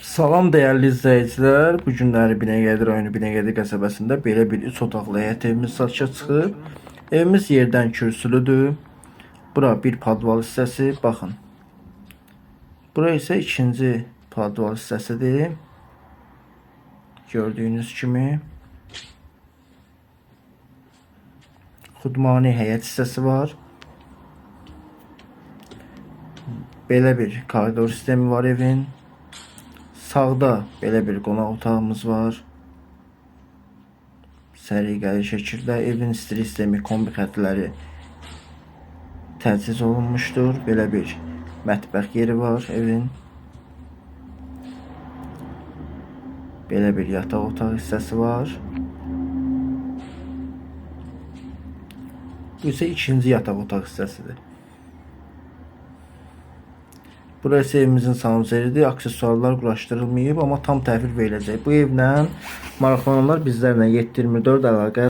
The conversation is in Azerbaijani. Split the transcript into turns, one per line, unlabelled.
Salam dəyərli izləyicilər. Bu günləri Binəqədi rayonu Binəqədi qəsəbəsində belə bir 3 otaqlı həyət evimiz satışa çıxıb. Evimiz yerdən kürsülüdür. Bura bir padval hissəsi, baxın. Bura isə ikinci padval hissəsidir. Gördüyünüz kimi. Xudmani həyət hissəsi var. Belə bir koridor sistemi var evin. Sağda belə bir qonaq otağımız var. Səliqəli şəkildə evin istilik sistemi, kombi xətləri təchiz olunmuşdur. Belə bir mətbəx yeri var evin. Belə bir yataq otağı hissəsi var. Bu isə ikinci yataq otaq hissəsidir. Burası evimizin sanuzeridir. Aksesuarlar quraşdırılmayıb, amma tam təhvil veriləcək. Bu evlə maraqlananlar bizlərlə 724 əlaqə